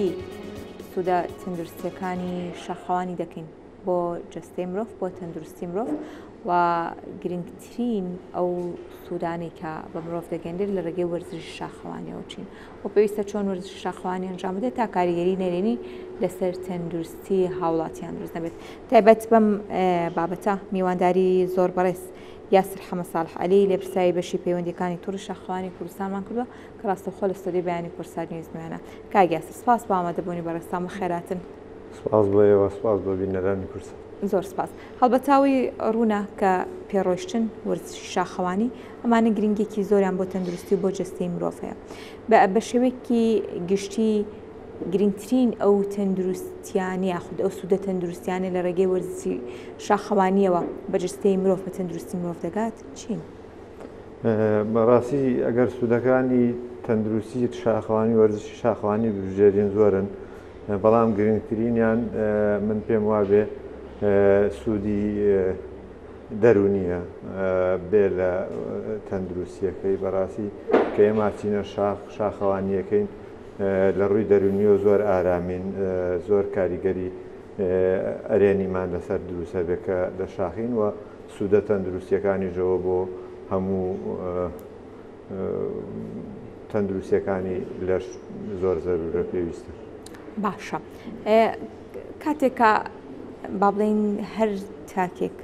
گرنگی سوودە تەندروستیەکانی شاخەوانی دەکەین بۆ جەستەی مرۆڤ بۆ تەندروستی مرۆڤ و گرنگترین ئەو سوودانەی کە بە مرۆڤ دەگەندێت لە ڕێگەی وەرزشی شاخەوانیەوە چین و پێویستە چۆن وەرزشی شاخەوانی ئەنجام بدرێت تا کاریگەری نەرێنی لەسەر تەندروستی هاوڵاتیان دروست نەبێت. تایبەت بەم بابەتە میوانداری زۆر بەڕێز یاسر حەمە ساڵح عەلی لێپرسراوی بەشی پەیوەندیەکانی تۆڕی شاخەوانی کوردستانمان کردووە کە ڕاستەوخۆ لە ستۆدیۆی بەیانی کوردسات نیوز میوانە. کاک یاسر سپاس بۆ ئامادەبوونی بەڕێزتان بەخێرهاتن. سپاس بۆ ئێوە، سپاس بۆ بینەرانی کوردسات. زۆر سپاس. هەڵبەتە ئەوەی ڕوونە کە پێڕۆیشتن، وەرزشی شاخەوانی، ئەمانە گرنگیەکی زۆریان بۆ تەندروستی و بۆ جەستەی مرۆڤ هەیە. بە شێوەیەکی گشتی گرنگترین ئەو تەندروستیانە یاخود ئەو سوودە تەندروستیانە لە ڕێگەی وەرزشی شاخەوانیەوە بە جەستەی مرۆڤ بە تەندروستی مرۆڤ دەگات چین؟ بەڕاستی ئەگەر سوودەکانی تەندروستی شاخەوانی وەرزشی شاخەوانی بژێرین زۆرن بەڵام گرنگترینیان من پێم وابێ سوودی دەروونیە بێ لە تەندروستیەکەی بەڕاستی کە ئێمە چینە شاخ شاخەوانیەکەین لە ڕووی دەروونیەوە زۆر ئارامین زۆر کاریگەری ئەرێنیمان لەسەر دروستە بێ کە لە شاخین و سوودە تەندروستیەکانیشەوە بۆ هەموو تەندروستیەکانی لەش زۆر زەرورە پێویستە. باشە کاتێک کە با بڵێین هەر تاکێک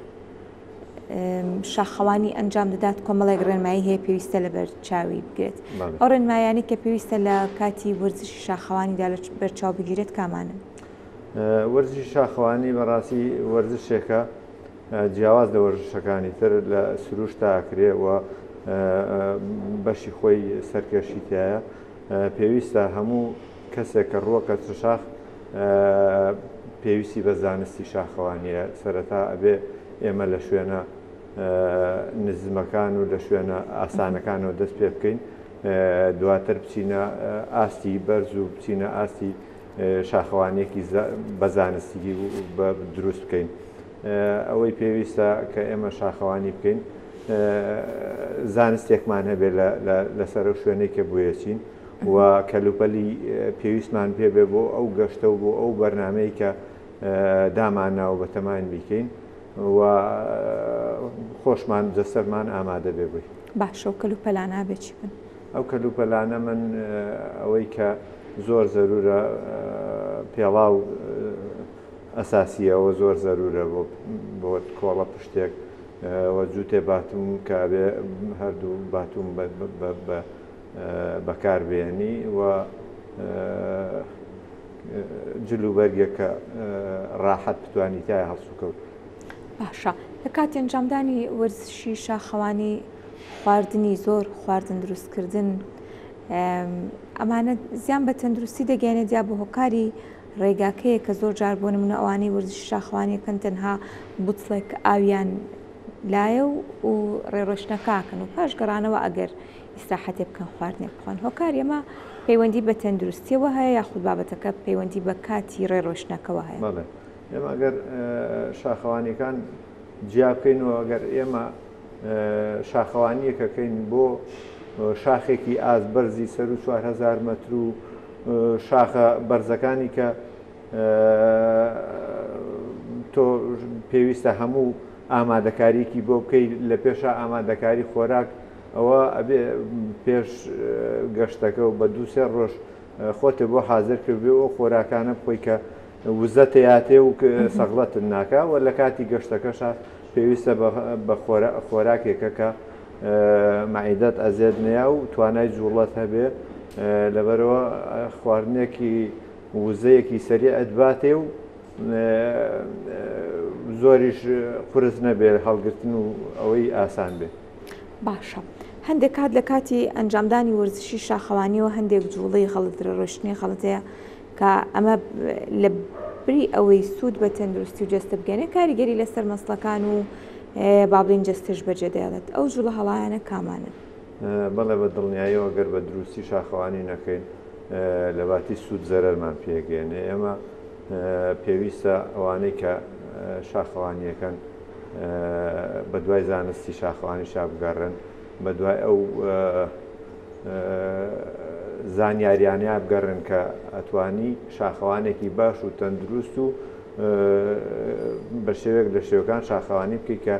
شاخەوانی ئەنجام دەدات کۆمەڵێک ڕێنمایی هەیە پێویستە لەبەر چاوی بگرێت ئەو ڕێنمایانی کە پێویستە لە کاتی وەرزشی شاخەوانیدا لە بەرچاو بگیرێت کامانن؟ وەرزشی شاخەوانی بەڕاستی وەرزشێکە جیاواز لە وەرزشەکانی تر لە سروشتا ئەکرێ و بەشی خۆی سەرکێشی تایە پێویستە هەموو کەسێک کە ڕووەکەتە شاخ پێویستی بە زانستی شاخەوانیە سەرەتا ئەبێ ئێمە لە شوێنە نزمەکان و لە شوێنە ئاسانەکانەوە دەست پێ بکەین دواتر بچینە ئاستی بەرز و بچینە ئاستی شاخەوانیەکی بە زانستی دروست بکەین ئەوەی پێویستە کە ئێمە شاخەوانی بکەین زانستێکمان هەبێت لەسەر ئەو شوێنەی کە بۆیەچین و کەلوپەلی پێویستمان پێ بێ بۆ ئەو گەشتە و بۆ ئەو بەرنمەی کە دامانناوە بەتەماین بیکەین و خۆشمان جەستەمان ئامادە بێ بووی. باشە و کەلوپەلانە بێ چی بن؟ ئەو کەلوپەلانە من ئەوەی کە زۆر زەرورە پێڵاو ئەساسیە ئەوە زۆر زەرورە بۆ بۆ کۆڵە پشتێک و جووتێ باتوم کە ئەبێ هەردوو باتوم بەکار بێنی و جل و بەرگێک کە ڕاحەت بتوانی تای هەڵسوکەوت. باشە لە کاتی ئەنجامدانی وەرزشی شاخەوانی خواردنی زۆر خواردن دروستکردن ئەمانە زیان بە تەندروستی دەگەێنێت یا بە هۆکاری ڕێگاکەیە کە زۆر جار بۆ نمونە ئەوانەی وەرزشی شاخەوانیەکەن تەنها بوتڵێک ئاویان لایە و و ڕێڕۆشتنەکەکەن و پاش گەڕانەوە ئەگەر ئیسراحەتێ بکەن خواردنێک بخۆن هۆکاری ئەمە پەیوەندی بە تەندروستیەوە هەیە یاخود بابەتەکە پەیوەندی بە کاتی ڕێڕۆشتنەکەوە هەیە؟ بەڵێ ئێمە ئەگەر شاخەوانیەکان جیا بکەینەوە ئەگەر ئێمە شاخەوانیەکەکەین بۆ شاخێکی ئاست بەرزی سەر و 4000 مەتر و شاخە بەرزەکانی کە تۆ پێویستە هەموو ئامادەکاریکی بۆ بکەیت لە پێشا ئامادەکاری خۆراک ئەوە ئەبێ پێش گەشتەکە و بە دووسێ ڕۆژ خۆتێ بۆ حاضر کردبێ ئەو خۆراکانە بخۆی کە وزە تیاتێ و سەغڵەتت ناکا و لە کاتی گەشتەکەشا پێویستە بە خۆراکێکە کە مەعیدەت ئەزێت نەیا و توانای جوڵەت هەبێ لەبەرەوە خواردنێکی وزەیەکی سەریعت باتێ و زۆریش قورس نەبێ هەڵگرتن و ئەوەی ئاسان بێ. باشە هەندێک کات لە کاتی ئەنجامدانی وەرزشی شاخەوانیەوە هەندێک جوڵەی غەڵت ڕۆشتنی غەڵت هەیە کە ئەمە لە بری ئەوەی سوود بە تەندروستی و جەستە بگەێنێ کاریگەری لەسەر مەسڵەکان و با بڵێین جەستەش بەجێ دەێڵێت ئەو جوڵە هەڵایانە کامانن؟ بەڵێ بە دڵنیاییەوە گەر بە دروستی شاخەوانی نەکەین لە باتی سوود زەرەرمان پێگەێنێ ئێمە پێویستە ئەوانەی کە شاخەوانیەکەن بە دوای زانستی شاخەوانی شا بگەڕێن بە دوای ئەو زانیاریانەیا بگەڕێن کە ئەتوانی شاخەوانێکی باش و تەندروست و بە شێوەیەک لە شێوەکان شاخەوانی بکەی کە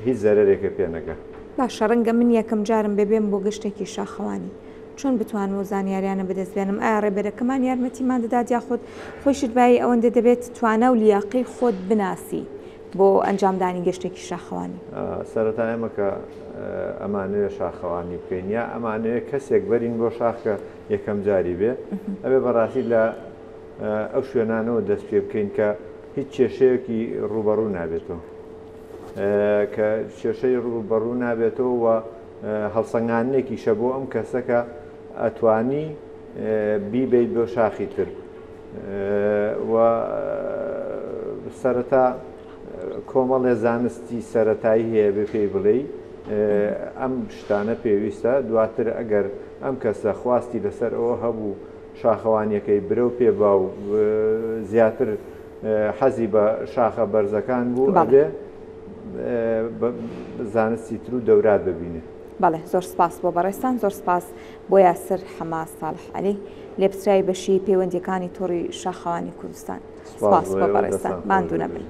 هیچ زەرەرێکە پێ نەگا. باشە ڕەنگە من یەکەم جارم بێ بێم بۆ گەشتێکی شاخەوانی چۆن بتوانم ئەو زانیاریانە بەدەست بێنم ئایا ڕێبەرەکەمان یارمەتیمان دەدات یاخود خۆیشت بایی ئەوەندە دەبێت توانا و لیاقەی خۆت بناسی بۆ ئەنجامدانی گەشتێکی شاخەوانی؟ سەرەتا ئێمە کە ئەمانەوێ شاخەوانی بکەین یا ئەمانەوێ کەسێک بەرین بۆ شاخ کە یەکەم جاری بێ ئەبێ بەڕاستی لە ئەو شوێنانەوە دەست پێ بکەین کە هیچ کێشەیەکی ڕووبەڕوو نابێتەوە کە کێشەی ڕووبەڕوو نابێتەوە و هەڵسەنگاندنێکیشە بۆ ئەم کەسە کە ئەتوانی بیبەیت بۆ شاخی تر و سەرەتا کۆمەڵێ زانستی سەرەتایی هەیە بێ پێی بڵێی ئەم شتانە پێویستە دواتر ئەگەر ئەم کەسە خواستی لەسەر ئەوە هەبوو شاخەوانیەکەی برەو پێ با و زیاتر حەزی بە شاخە بەرزەکان بوو ئەبێ زانستی تر و دەورات ببینێ. بەڵێ زۆر سپاس بۆ بەڕێزتان زۆر سپاس بۆ یاسر حەمە ساڵح عەلی لێپرسراوی بەشی پەیوەندیەکانی تۆڕی شاخەوانی کوردستان سپاس بۆ بەڕێزتان ماندوو نەبن.